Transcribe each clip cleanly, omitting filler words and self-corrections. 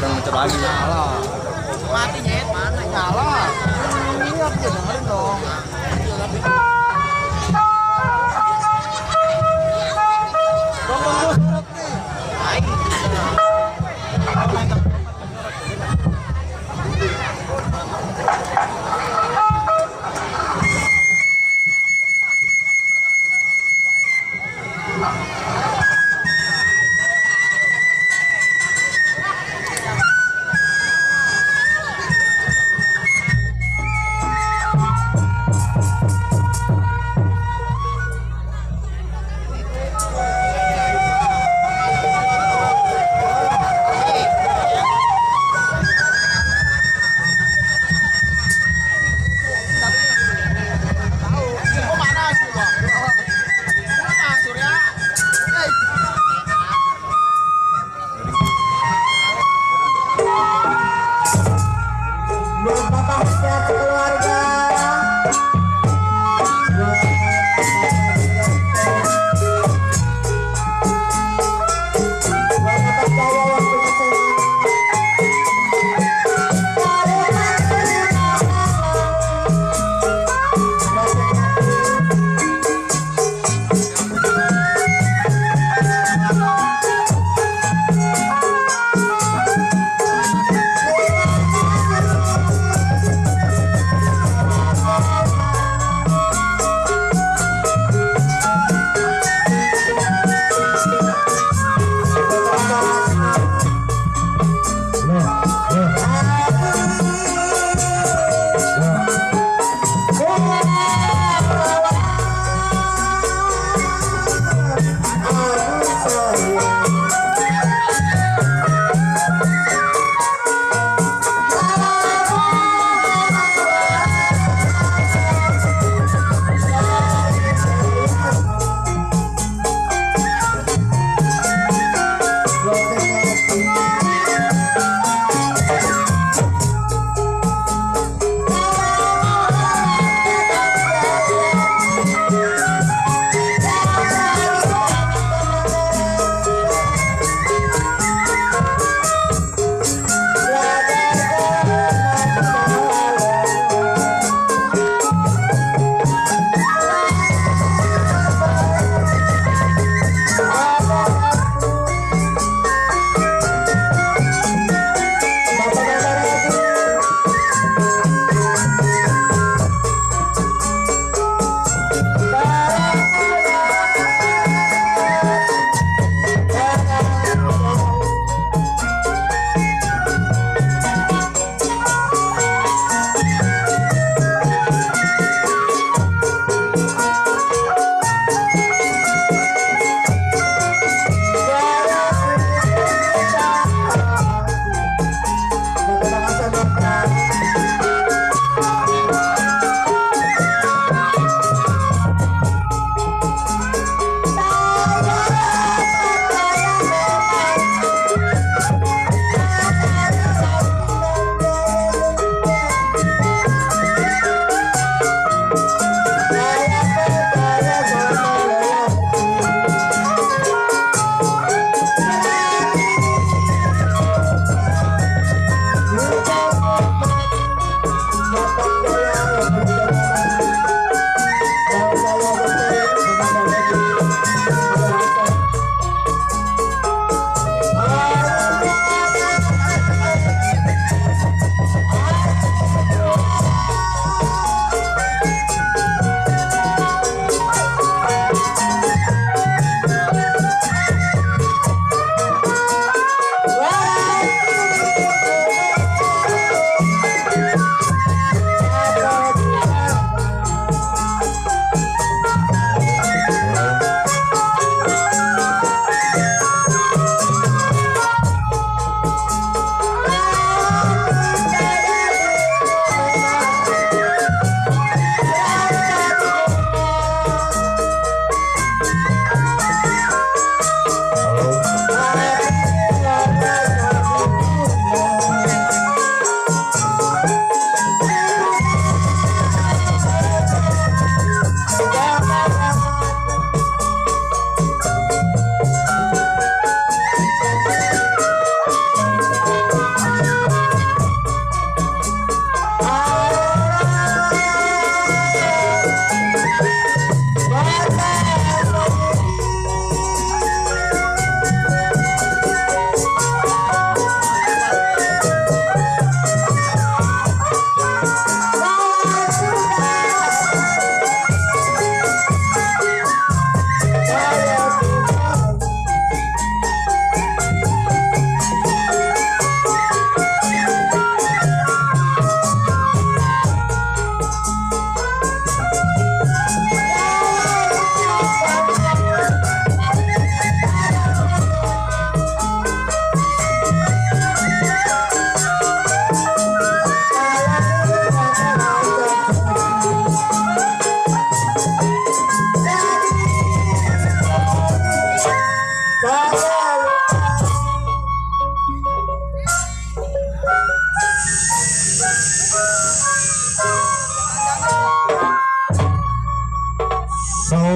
muncul lagi. Nyala. Mati nyet, mana Nyala. Lihat dia dengerin dong. Tonton gue surat nih.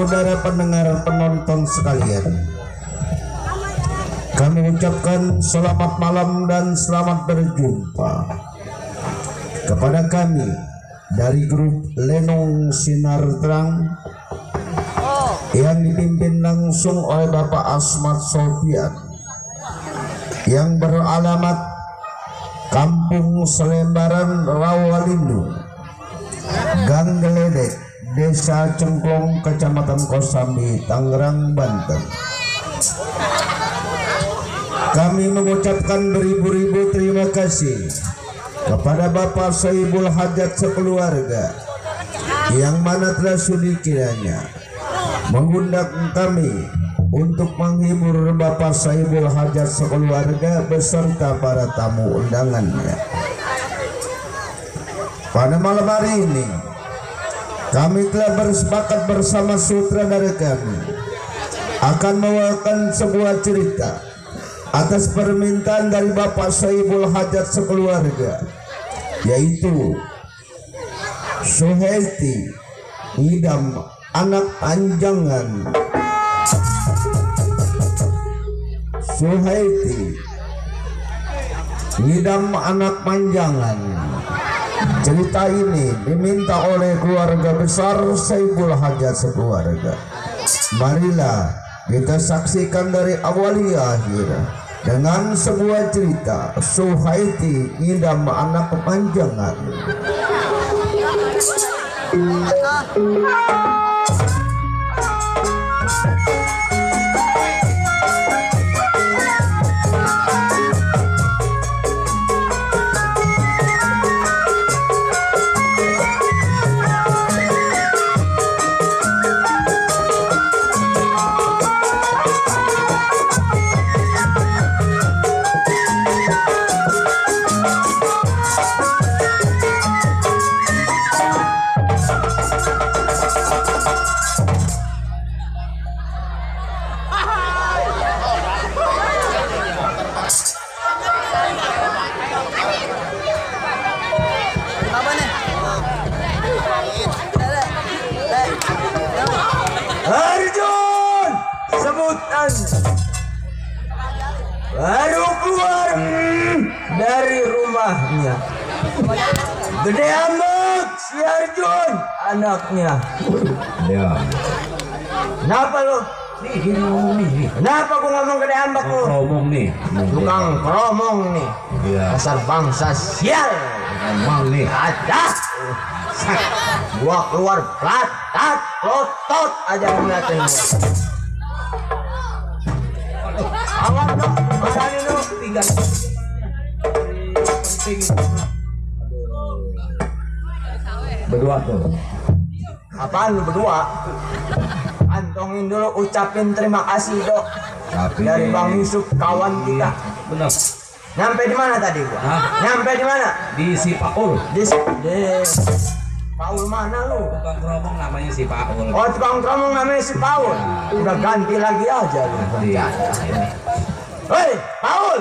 saudara pendengar penonton sekalian, kami ucapkan selamat malam dan selamat berjumpa kepada kami dari grup Lenong Sinar Terang yang dipimpin langsung oleh Bapak Asmat Sofian yang beralamat Kampung Selembaran Rawalindung, Gang Geledek, Desa Cengklong, Kecamatan Kosambi, Tangerang, Banten. Kami mengucapkan beribu-ribu terima kasih kepada Bapak Saibul Hajat sekeluarga yang mana telah sudi kiranya mengundang kami untuk menghibur Bapak Saibul Hajat sekeluarga beserta para tamu undangannya. Pada malam hari ini kami telah bersepakat bersama sutradara kami akan membawakan sebuah cerita atas permintaan dari Bapak Saibul Hajat sekeluarga, yaitu Suhaiti ngidam anak panjangan. Suhaiti ngidam anak panjangan. Cerita ini diminta oleh keluarga besar Saibul Hajat sekeluarga. Marilah kita saksikan dari awal hingga akhir dengan sebuah cerita Suhaiti ngidam anak panjangan. Arjun sebutan baru keluar dari rumahnya. Gede amat si Arjun anaknya. Ya. Kenapa lo? Nih ngomong nih. Kenapa gua ngomong gede amat lo? Ngomong nih. Tukang keromong nih. Iya. Dasar bangsa sial. Ngomong nih. Ada. Gua keluar platat, lotot aja ngeliatin gua. Awas dong, makanya dong. Tinggal. Penting. Berdua tuh. Apaan lu berdua? Antongin dulu, ucapin terima kasih dok. Tapi dari Bang Yusuf kawan kita. Benar. Nyampe di mana tadi gua? Hah? Nyampe di mana? Di si Paul. Di Paul mana lu? Tukang keromong namanya si Paul. Oh, tukang keromong namanya si Paul. Udah ganti lagi aja lu. Iya. Hei, Paul.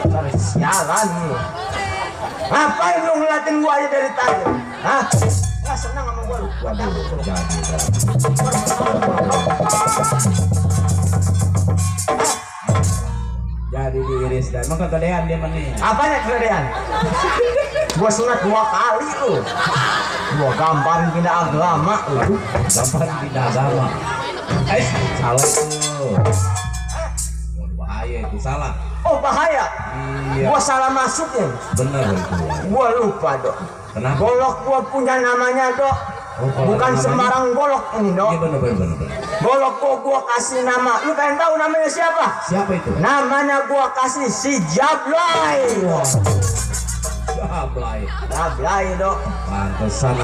Cari sialan lu. Ngapain lu ngeliatin gua aja dari tadi? Hah? Nggak senang sama gua lu. Jadi diiris dan emang kegedean dia meni. Apanya kegedean? Gua sunat 2 kali lu. Gua gambarin pindah agama lu. Gampang tidak agama. Salah tuh. Bahaya itu salah. Oh bahaya. Iya. Gua salah masuknya. Benar itu. Gua lupa dok. Kenapa? Golok gua punya namanya dok. Oh, bukan namanya? sembarang golok ini dok. Iya benar. Golok gua kasih nama. Lu pengen tahu namanya siapa? Siapa itu? Namanya gua kasih si Jablay. Jablay. Jablay dok. Pantesan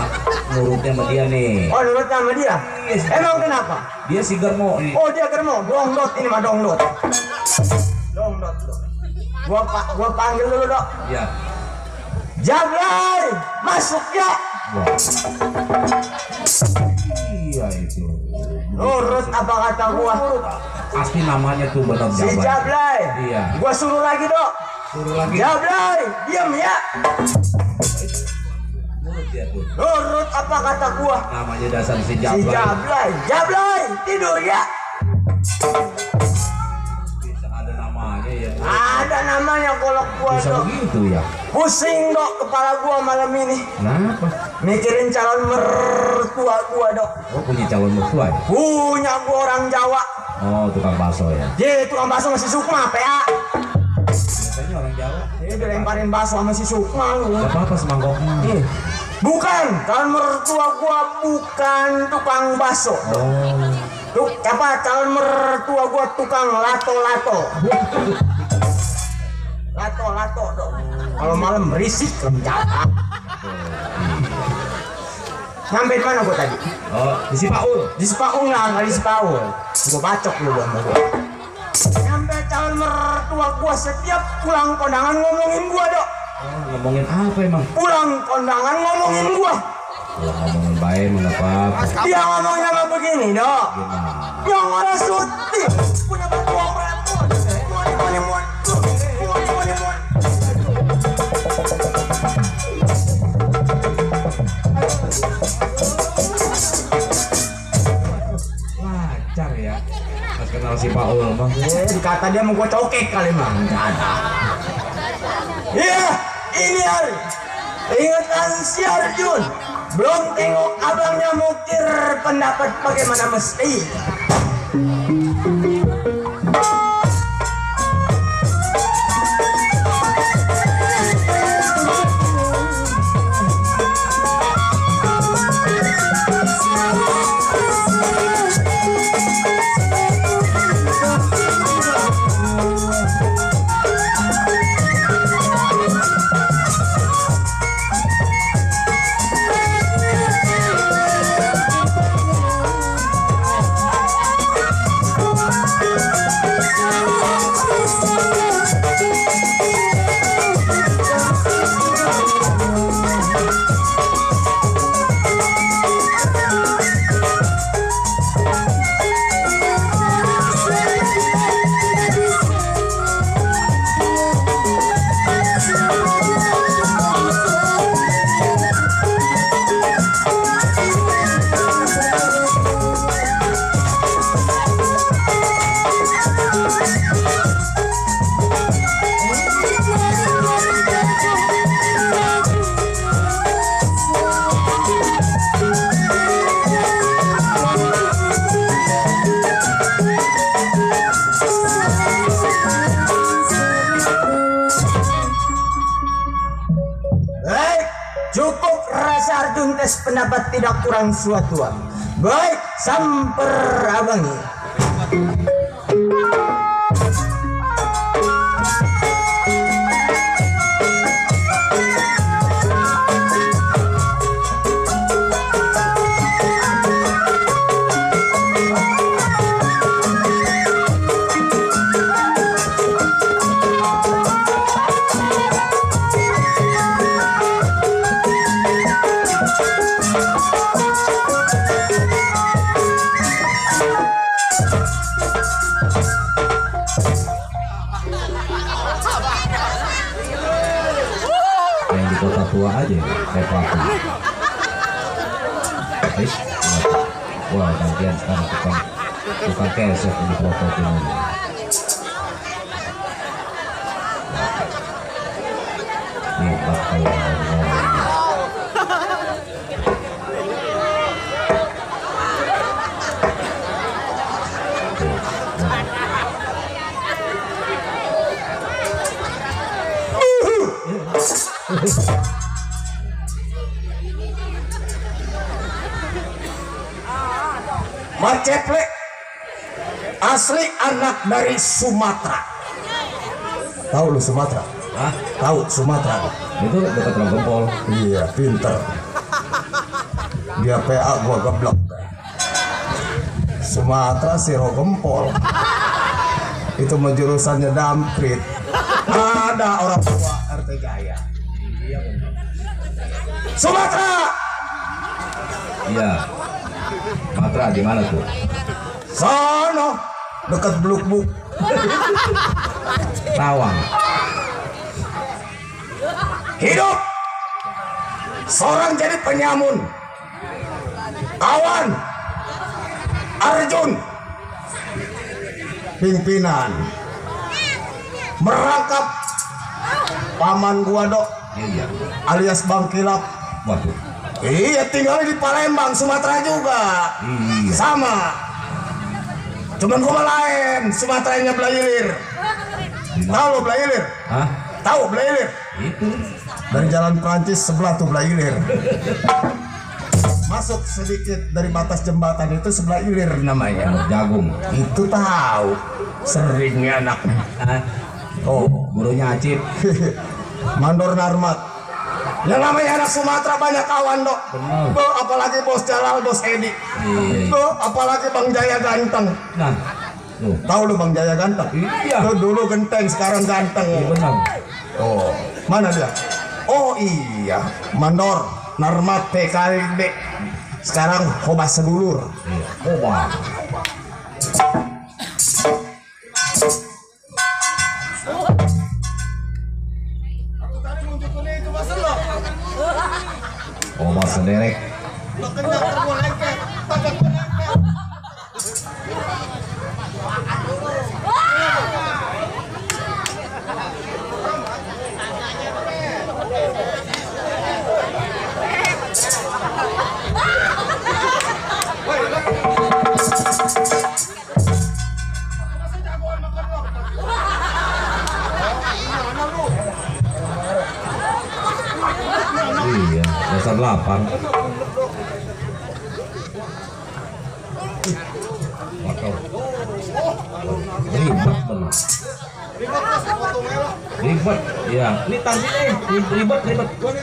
nurutnya sama dia nih. Oh nurut sama dia. Yes. Emang kenapa? Dia si Germo nih. Oh dia germo. Dongdot ini mah dongdot. Dongdot dok. Gua panggil dulu dok. Iya. Jablay masuk ya. Wah. Iya itu. Nurut apa kata gua? Pasti namanya tuh benar Si Jablay. Jablay. Iya. Gua suruh lagi dok. Suruh lagi. Jablay, diam ya. dia tuh. Nurut apa kata gua? Namanya dasar si Si Jablay. Jablay. Jablay, tidur ya. Bisa ada namanya ya. Ada namanya kolok gua Bisa dok. begitu ya. Pusing dok kepala gua malam ini. Kenapa? Mikirin calon mertua gua dok. Oh punya calon mertua ya? Punya gua orang Jawa. Oh tukang bakso ya. Dia tukang bakso masih Sukma PA. Biasanya orang Jawa. Dia dilemparin bakso sama si Sukma lu. Gak apa-apa semangkoknya. Bukan, calon mertua gua bukan tukang bakso. Oh. Tuh, apa calon mertua gua tukang lato-lato. Lato-lato dong. Kalau malam berisik kencang. Sampai di mana gua tadi? Oh di si Paul. Di Sepaul nggak di Sepaul. Gua bacok lu sama gua. Sampai calon mertua gua setiap pulang kondangan ngomongin gua dok. Oh, ngomongin apa emang? Pulang kondangan ngomongin gua. Kalau ngomongin baik mengapa? Dia ngomongnya apa begini dok. Gimana? Yang orang suti punya batu perempuan. Wajar ya. Pas kenal si Paul mah. Dikata dia mau gua cokek kali mah. Enggak ada. Iya, ini hari. Ingatan si Arjun. Belum tengok abangnya mukir pendapat bagaimana mesti. Cukup rasa Arjun tes pendapat tidak kurang suatu. Baik, samper abangi. Yang di kota tua aja ya, kayak pelatih. Wah gantian sekarang tukang kesek di protokol ini. Nih bakal Maceplek asli anak dari Sumatera. Tahu lu Sumatera? Hah? Tahu Sumatera? Itu dekat Rogempol. Iya, pinter. Dia PA gua geblok. Sumatera si Rogempol. Itu mah jurusannya Damprit. Ada orang tua RT Jaya. Sumatera. Iya. Matra di mana tuh? Sono dekat Bluk-Buk. Tawang. Hidup seorang jadi penyamun. Kawan Arjun pimpinan merangkap paman gua dok Iya. alias Bang Kilap. Waduh. Iya, tinggal di Palembang, Sumatera juga. Iya. Sama. Cuman gua lain, Sumateranya Belayilir. Tahu lo Belayilir? Hah? Tahu Belayilir? Itu. Dari jalan Prancis sebelah tuh Belayilir. Masuk sedikit dari batas jembatan itu sebelah ilir namanya. Jagung. Itu tahu. Seringnya anak. Hah? Oh, Gurunya Acip. Mandor Narmat. Yang namanya anak Sumatera banyak kawan dok. Benar. Tuh, apalagi Bos Jalal, Bos Edi. Iya. Tuh, apalagi Bang Jaya Ganteng. Nah. Tuh. Tahu lu Bang Jaya Ganteng? Iya. Tuh, dulu genteng, sekarang ganteng. Iya benar. Oh, mana dia? Oh iya, Mandor Narmat PKB. Sekarang Hobas Sedulur. Iya. Oh, wah. Oh, mas sederek. Iya, dasar 8. Waduh. Ribet benar. Ribet, ya. Ini tangsi nih, ribet.